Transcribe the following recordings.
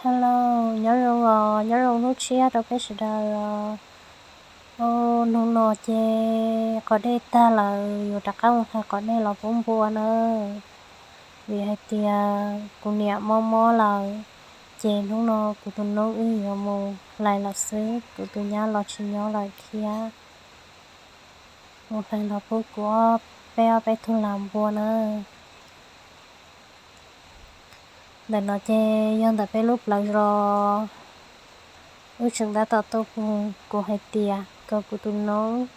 Hello, nyob zoo os, nyob zoo hnub tshiab rau peb sawv daws os. Hnub no ces qhov dej tag lawm, yuav rov qab mus hlais qhov dej los pub npua na. Vim hais tias kuv niam mob mob lawm, ces hnub no kuv tus noob wb yuav mus hlais lawm xwb, kuv tus nyab los tsis nyob lawm thiab. Mus hlais los pub kuv ob, peb ob peb tug lam npua na. Ntawm no ces yog ntawm peb lub plawv zos. Wb tseem tab tom tuaj pug, kuv hais tias kom kuv tus noob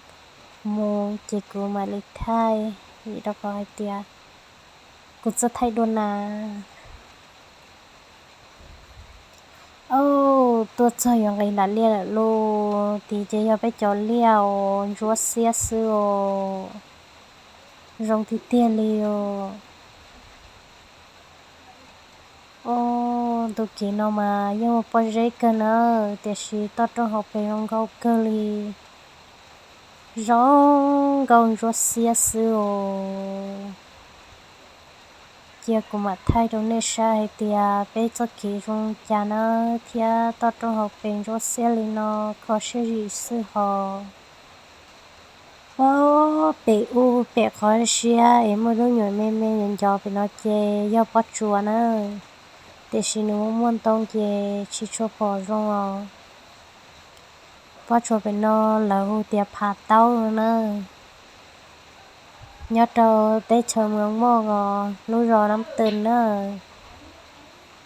mus ces kuv mam li thaij, vim rau qhov hais tias kuv txawj thaij dua na. Auj, tuaj txog yuav nqis nram liaj lawm lauj. Tid ces yog peb cov liaj os, ntsuab xiab xwb os. Zoo tiag tiag li os. Auj, ntu kev no mas yeej muaj pob zeb kawg na, tiam sis toj roob hauv pes zoo nkauj kawg li. Zoo nkauj ntsuab xiab xwb os. Cia kuv mam thaij rau nej saib hais tias peb txoj kev zoo cas na, thiab toj roob hauv pes ntsuab xiab li no, kho siab zim xwb hos. Pob pem ub pem qhov siab es muaj lub nyuam me me nco nco pem no ces yog pob tsuas na, tiam sis nws muaj muaj ntoo ces tsis tshua pom zoo os. Pob tsuas pem no lawv hu tias phav taub no na. Nyob rau teb chaws Moos Moj os, lub zos Nab Tws na.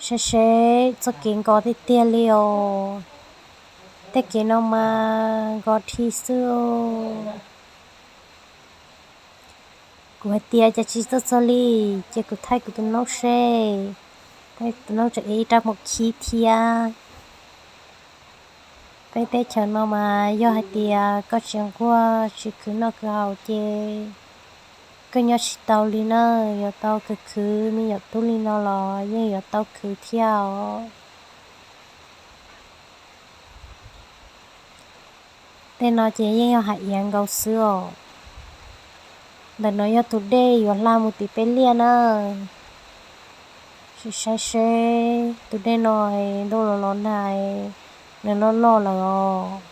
Saib seb txoj kev nkos tiag tiag li os. Tej kev no mas nkos dhi xwb. Kuv hais tias cas tsis tuaj txog li, ces kuv thaij kuv tus noob seb, tus noob tseem ev ib rab mus khib thiab. Peb teb chaws no mas yog hais tias koj tsis nquag tsis khwv noj khwv haus ces koj nyob tsis tau li na. Yuav tau khwv khwv me nyuam tub li no los yeej yuav tau khwv thiab os. Tej no ces yeej yog hais iav nkaus xwb os. Ntawm no yog tus dej yuav hla mus tim peb liaj na. Sim saib seb tus dej no ntuj los los nag, nws loj loj lawm os.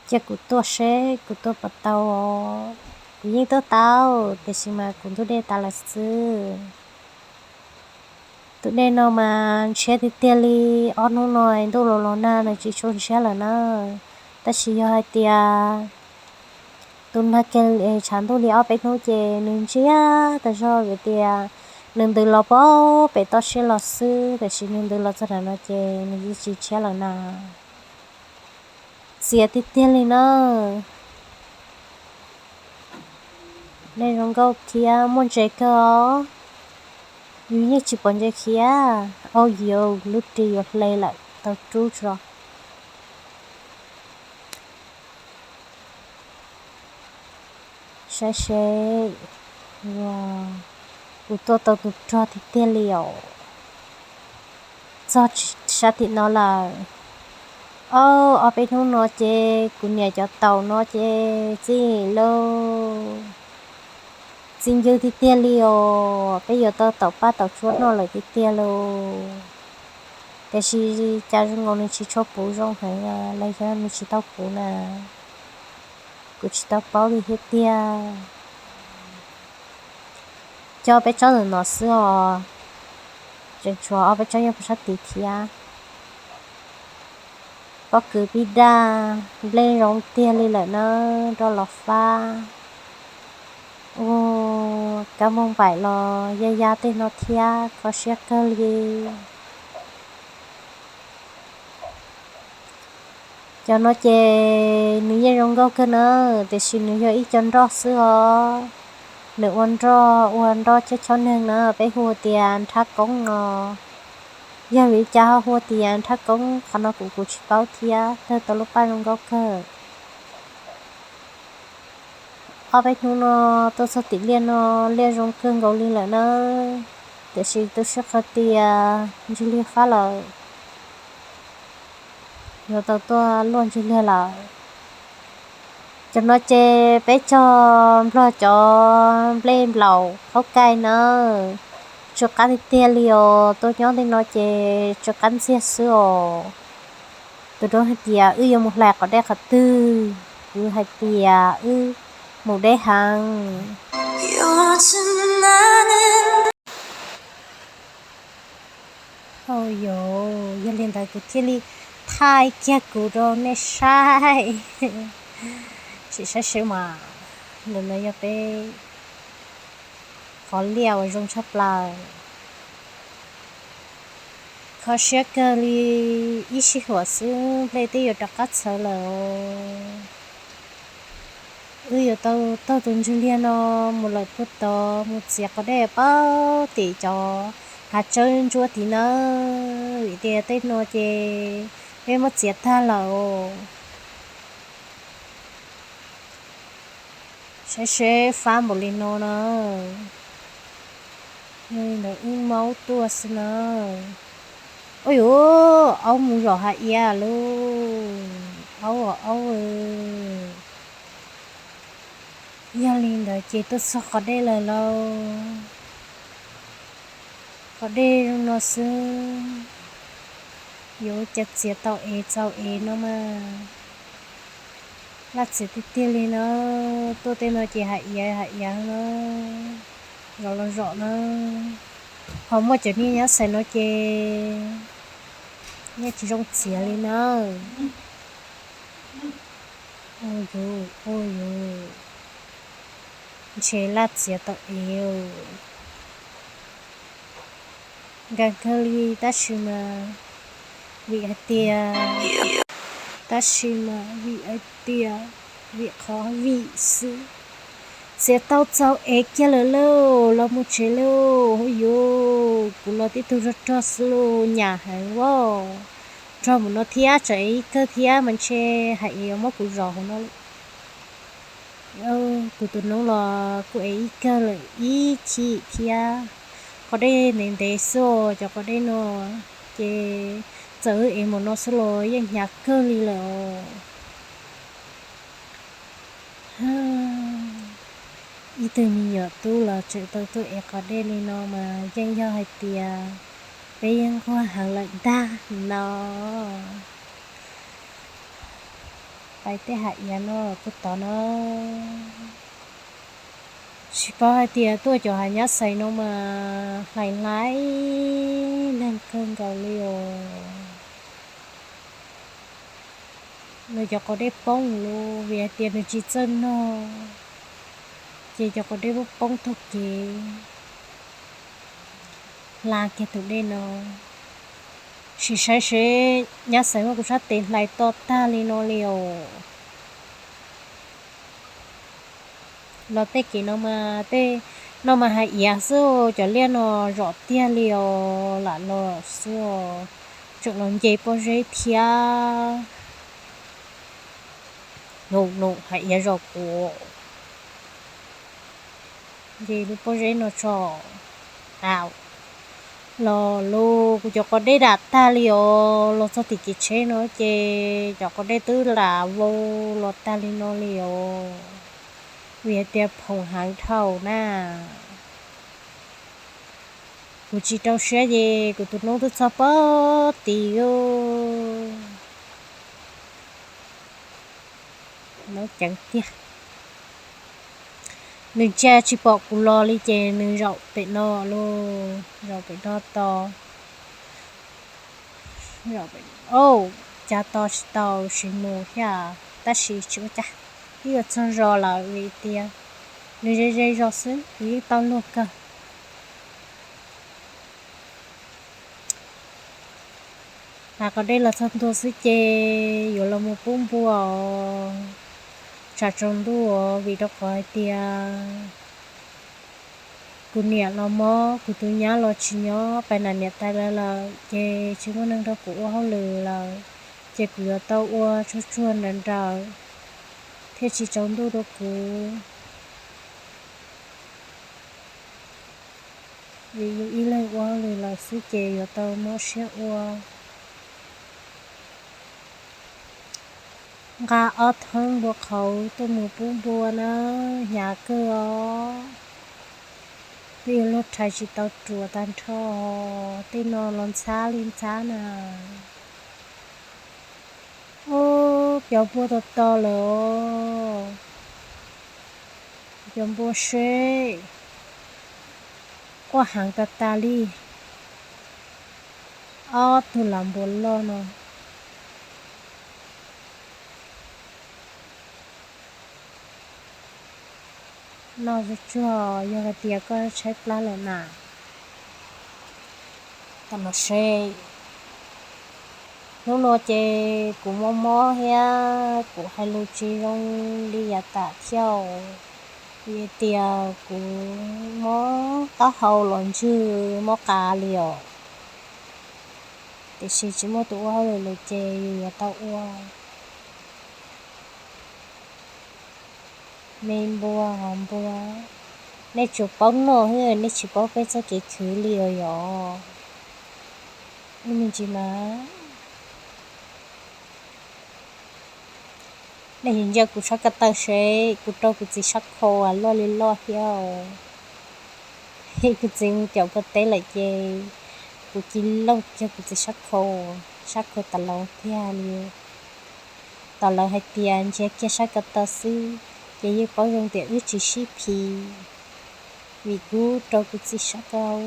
Cia kuv tuaj seb kuv tuaj puas tau os. Kuv yeej tuaj tau, tiam sis mas kuv ntug dej tas lawm xwb. Tus dej no mas ntshiab tiag tiag li, ob hnub no ntuj los los nag nws tsis tshua ntshiab lawm na. Tab sis yog hais tias tus nag kiag tshav ntuj li ob peb hnub ces nws ntshiab tas zog vim tias nws ntws los pem toj siab los xwb, tiam sis nws ntws los txog nram no ces nws yeej tsis ntshiab lawm na. Txias tiag tiag li na. Nej zoo nkauj thiab muaj ntses kawg os. Yus yeej tsis pom ntses khiav. Au yau, lub ris yuav hle lawm, tau rub tso. Saib seb, kuv tuaj tau tus rog tiag tiag li os. Txog sab tim no lawm. Ob, ob peb hnub no ces kuv niam cov taum no ces txi lauj, txi ncw tiag tiag li os. Peb yuav tau taum paj taum tsuab noj lawm tiag tiag lauj. Tiam sis cas zoo nkaus nws tsis tshua puv zoo heev, los yog nws tsis tau puv na, kuv tsis tau paub li thiab tiag. Coj peb tsob ntawm no xwb os, tseem tshuav ob peb tsob nyob puag sab tid thiab. Pob kws pib daj, nplej zoo tiag li lawm na, roj los fab. Ua kab mooj npaim los ya ya tej no thiab, kho siab kawg li. Cov no ces nws yeej zoo nkauj kawg na, tiam sis nws yog ib co nroj xwb os. Nws ua nroj, ua nroj chob chob neeg na, peb hu tias nrhab koob no. Yog vim li cas ho hu tias nrhab koob, qhov no kuv kuv tsis paub thiab, tawg tau lub paj zoo nkauj kawg. Ob peb hnub no tuaj txog tim liaj no, liaj zoo kawg nkaus li lawm na, tiam sis tu siab qhov tias ntswg liag fab lawm. Yuav tau tuaj luaj ntswg liag lawm. Cov no ces peb cog nplog cov nplej nplaum qhaub kaij nawb. Tsw qab tiag tiag li os, tuaj nyob tej no ces tsw qab ntxiag xwb os. Tus doob hais tias wb yuav mus hlais qos dej qhov twg, kuv hais tias wb mus deb heev. Au yos, yog li ntawd kuv thiaj li thaij kiag kuv rau nej saib. Sim saib seb mas, ntawm no yog peb qhov liaj uas zoo tshaj plaws. Kho siab kawg li, ib sij huam xwb nplej twb yuav rov qab txhawv lawm. Wb yuav tau taug tus ntsuj liag no mus lawm puag tod mus txiav qos dej puag tim cov hav tsawb ntsuab tid nawb, vim tias tej no ces peb muab txiav tag lawm. Saib seb fab npaum li no na. Yog li ntawd wb maub tuaj xwb na. Ua yuav, aub mus zom hav iav lauj, aub os aub. Yog li ntawd ces tuaj txog qos dej lawm lauj. Qos dej zoo no xwb, yuav ua cas txiav tau ev txaus ev no mas. Laj txiav tiag tiag li na, tuaj tej no ces hav iav hav iav na, zom los zom na. Ho muaj cov niag nyab xaiv no ces nyaj tsis zoo txiav li na. Ua yuav, ua yuav, ntshe laj txiav tau ev. Nkees kawg li tab sis mas vim hais tias, tab sis mas vim hais tias, vim qhov vim xwb. Txiav tau txaus ev kiag lawm lauj, los mus tsev lauj. Ua yuav, kuv los tib tug rog rog xwb lauj, nyam heev as. Rog mus no thiab tsam ev ib kawg thiab mas ntshe hav iav yuav muab kuv zom hauv no. Kuv tus noob los kuj ev ib kawg lawm ib chim thiab. Qos dej ntev ntev xwb os, cov qos dej no ces txawm wb ev mus no xwb los yeej hnyav kawg li lawm os. Ib tug me nyuam tub los tseem tau tuaj ev qos dej li no mas yeej yog hais tias peb yeej nquag heev lawm ntag no. Pais tej hav iav no puag tod no, tsis paub hais tias tuaj cov hav nyab xais no mas hlais hlais neeg kawg nkaus li os. Nws cov qos dej poob lawm vim hais tias nws tsis txawj nog, ces cov qos dej poob poob taug kev, hla kiag tus dej no. Sim saib seb nyab xaiv muab kuv sab tes hlais to tag li no li os. Los tej kev no mas tej no mas hav iav xwb, cov liaj no zom tiag li os, lam los xwb os. Tseem los nce pob zeb thiab. No, no, hav iav zom kuv. Nce lub pob zeb no tso. Au, los lus kuv cov qos dej dam tag li os, los txog tim kev tsheb no ces cov qos dej twb lam vau los tag li no li os. Vim hais tias phoom heev dhau na. Kuv tsis rau siab ces kuv tus noob twb txog pob tid. Noob ceev tiag. Nws ntsia tsis pom kuv los li ces nws zaum pem no lauj, zaum pem no tos. Au, cas tos tsis tau, sim mus thiab, tab sis tsis ua cas, twb yuav txog zos lawm vim tias nws ze ze zos xwb, kuv yeej tau luag kawg. Hlais qos dej los txog ntua xwb ces yuav los mus pub npua os, tsam tsaus ntuj os, vim rau qhov hais tias kuv niam los mob, kuv tus nyab los tsis nyob, pais nram niam tais lawv lawm ces tsis muaj neeg nrog kuv ua hauj lwm lawm, ces kuv yuav tau ua tsuag tsuag nrawm nrawm thiaj tsis tsaus ntuj rau kuv. Vim yus ib leeg ua hauj lwm lawm xwb ces yuav tau mob siab ua. Nqa ob theeb npua qhauv tuaj mus pub npua na, hnyav kawg os. Twb yog luag rhais tsis tau ruam tag nrho, tej no los ntxhab li ntxhab na. Ub, cov npua to to lawm os. Cov npua seb quaj heev tas tas li. Ob tug lam npua loj no noj zuj tsuag, yog hais tias koj tshaib plab lawm na, tam no seb. Hnub no ces kuv mob mob thiab kuv hais lus tsis zoo li yav tas thiab. Vim tias kuv mob taub hau los ntswg mob qas li os. Tiam sis tsis muaj tus ua hauj lwm lawm ces yus yuav tau ua me npua hos npua. Nej tsuas paub noj xwb, nej tsis paub peb txoj kev khwv li os yom. Ib me ntsis mas nej ntsia kuv sab ko taw seb, kuv rau kuv txiv sab khau loj li loj thiab os. Kuv txiv mus caum npua teb lawm ces kuv cia li looj kiag kuv txiv sab khau, sab khau tas laus tiag li. Thaum lawv hais tias ntsiav kiag sab ko taw xwb, ces yeej paub zoo tias wb tsis sib phim, vim kuv rau kuv txiv sab khau,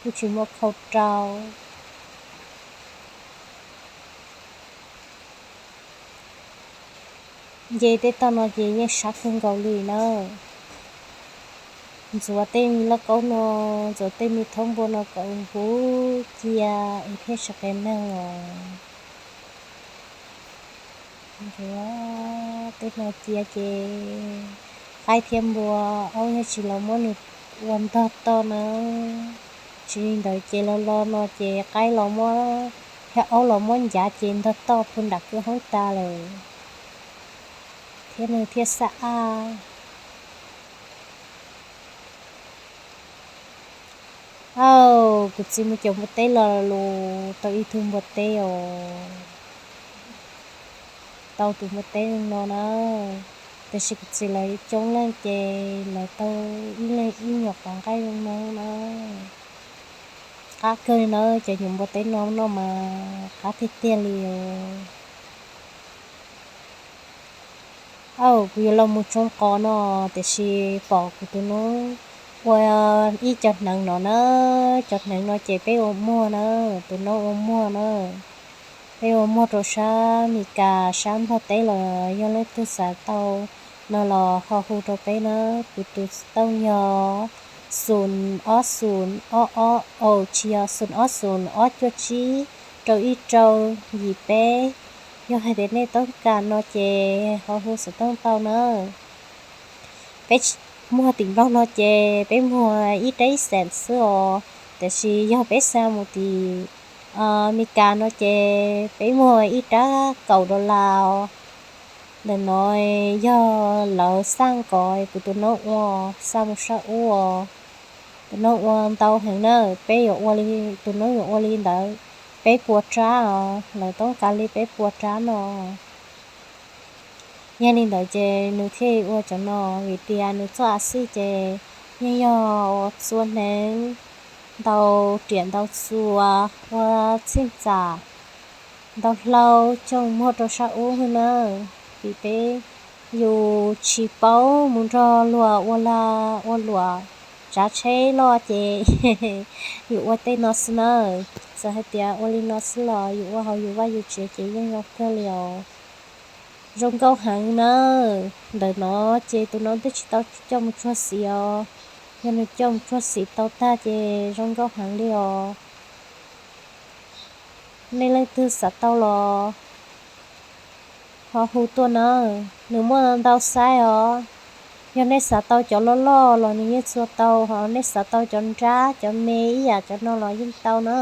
kuv tsis muaj khau rau. Nce tej toj no ces yeej sab kawg nkaus li na. Ntxuav tej me lauj kaub no, ntxuav tej me thaub npua no kom huv cia es thiaj tsis qia neeg os. Ntxuav tej no cia ces qaib thiab npua, aub yog tsis los muab nws ua ntog toj na. Tsis li ntawd ces los los no ces qaib los muab, thiab aub los muab ncav ces ntog toj puag nram kwj hoob tas lawm, thiab nws thiaj xab ab. Aw, kuv txiv mus caum npua teb los lus tau ib tug npua teb os. Tau tus npua teb zoo no na. Tiam sis kuv txiv lawv coob leej ces lawv tau ib leeg ib nyuag qhov nqaij zoo no na. Qab kawg na, cov nyuam npua teb no noj mas qab tiag tiag li os. Aw, kuv yuav los mus tsoo qos no, tiam sis pom kuv tus noob ua ib co hneev no na, cov hneev no ces peb ua muag na, tus noob ua muag na. Peb ua muag rau sab Mes Kas sab Nplog teb los yog leej twg xav tau no los ho hu rau peb na. Kuv tus xov tooj yog xoom ob xoom ob ob, tsis yog, xoom ob xoom ob cuaj tsib rau ib rau yim peb. Yog hais tias nej toob kas no ces ho hu xov tooj tau na. Peb muag tim Nplog no ces peb muag ib rab ib xees xwb os, tiam sis yog peb xa mus tim Mes Kas no ces peb muag ib rab kaum dollar os. Ntawm no yog lawv xaj kom kuv tus noob ua, xa mus sab ub os. Tus noob ua ntau heev na, peb yuav ua li, tus noob yuav ua li ntawd peb puas rab os, lawv toob kas li peb puas rab no. Yog li ntawd ces nws thiaj ua cov no, vim tias nws txoj a xij ces yeej yog ua txua hneev, ntau riam ntau txuas, ua txhij txam, ntau hlau coj muag rau sab ub xwb na. Vim peb yus tsis paub mus nrog luag ua lag ua luam tsav tsheb loj ces yus ua tej no xwb na. Txawm hais tias ua li no xwb los yus ua hauv yus vaj yus tsev ces yeej zoo kawg li os. Zoo nkauj heev na. Ntawm no ces tus no twb tsis tau coj mus tsuag xim os. Yog nws coj mus tsuag xim tau tag ces zoo nkauj heev li os. Nej leej twg xav tau los ho hu tuaj na. Nws muaj ntau xaiv os. Yog nej xav tau cov loj loj los nws yeej txua tau, ho nej xav tau cov nrab cov me ib yam cov no los yeej tau na.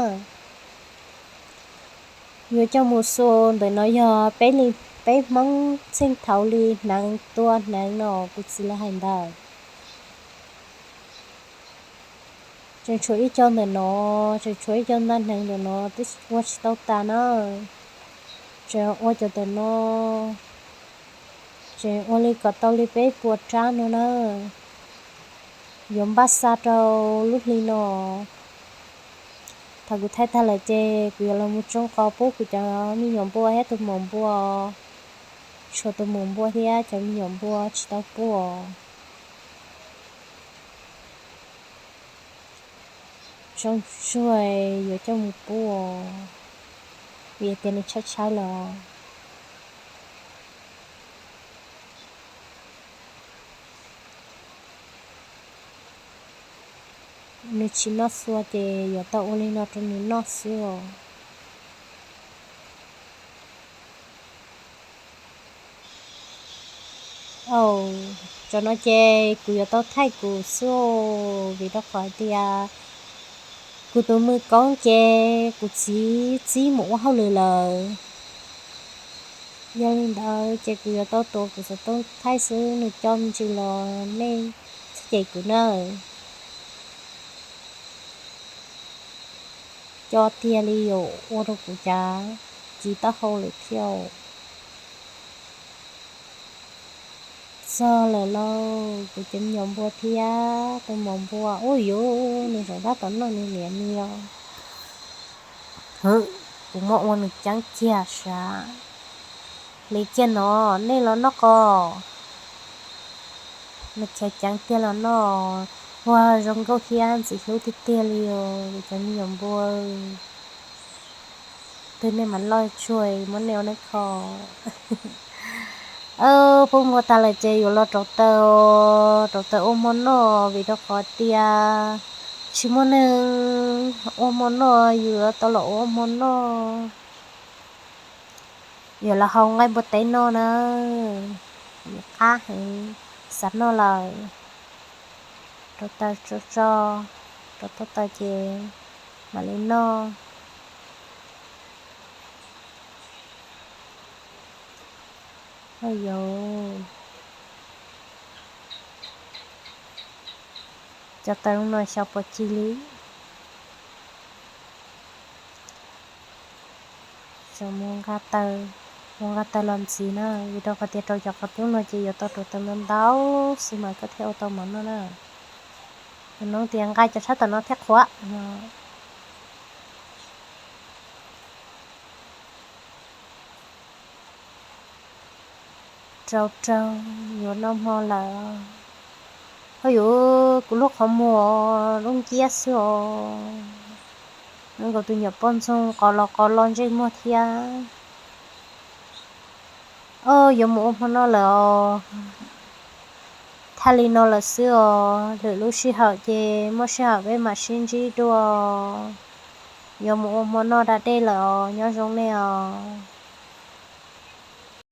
Yuav coj mus xu ntawm no yog peb li, peb Hmoob txheej thaud li hneev tua hneev no kuv txiv lawv hais ntawd. Tseem tshuav ib co ntawm no, tseem tshuav ib co ntaj hneev ntawm no twb ua tsis tau tas na. Tseem ua cov tam no, tseem ua li kom tau li peb puas rab no na. Yuav npaj xa rau lub hli no. Thaum kuv thaij tag lawm ces kuv yuav los mus tsoo qos pub kuv cov me nyuam npua thiab tus maum npua. Tshuav tus maum npua thiab cov me nyuam npua tsis tau pub. Tsoo tsuag yuav coj mus pub, vim tias nws tshawb tshawb los. Nws tsis noj txhua ces yuav tau ua li no rau nws noj xwb os. Au, tsam no ces kuv yuav tau thaij kuv xwb, vim rau qhov tias kuv tus me koob ces kuv txiv txib mus ua hauj lwm lawm. Yog li ntawd ces kuv yuav tau tuav kuv xov tooj thaij xwb, nws coj me ntsis los nej txhob cem kuv nawb. Coj tiag li, yuav ua rau kuv cav ci taub hau lawm thiab. Txog lawm lauj, kuv cov me nyuam npua thiab tus maum npua. Ub yuv, nws zaum tab tom noj nws niam ni os. Hwm, kuv muab ua nws ceeb kiag sav. Hliv kiag no, nej los noj qos. Nws khiav ceev tiag los noj. Ua zoo nkauj thiab ntxim hlub tiag tiag li os cov me nyuam npua. Twg nej mam loj tsuag muab nej ua nej kho. Pub npua tag lawm ces yuav los rauv taws, rauv taws ua hmo noj vim rau qhov tias tsis muaj neeg ua hmo noj, yuav tau los ua hmo noj. Yuav los hau nqaij npua teb noj na, qab heev, xav noj lawm. Rauv taws tso tso, rauv tau taws ces mam li noj. Ua yuv, cov taws no xyov puas ci li. Tseem mus nqa taws, mus nqa taws los ntxiv na, vim rau qhov tias rau cov qos cub no ces yuav tau rauv taws ntau ntau xwb mas koj thiaj ua tau mov noj na. Tus noob tias nqa cov sab tom no thiaj qhuav no. Rau rau, yuav noj hmo lawm. Ho yuav kuv lub qhov muag lub nciab xwb os. Nkaus tus nyuam poj ntxoog qos los qos los ntsej muag thiab. Au, yuav mus ua hmo noj lawm os. Thaj li no lawm xwb os, lwm lub sij hawm ces muaj sij hawm peb mam sib ntsib dua. Yuav mus ua hmo noj da dej lawm os, nyob zoo nej os.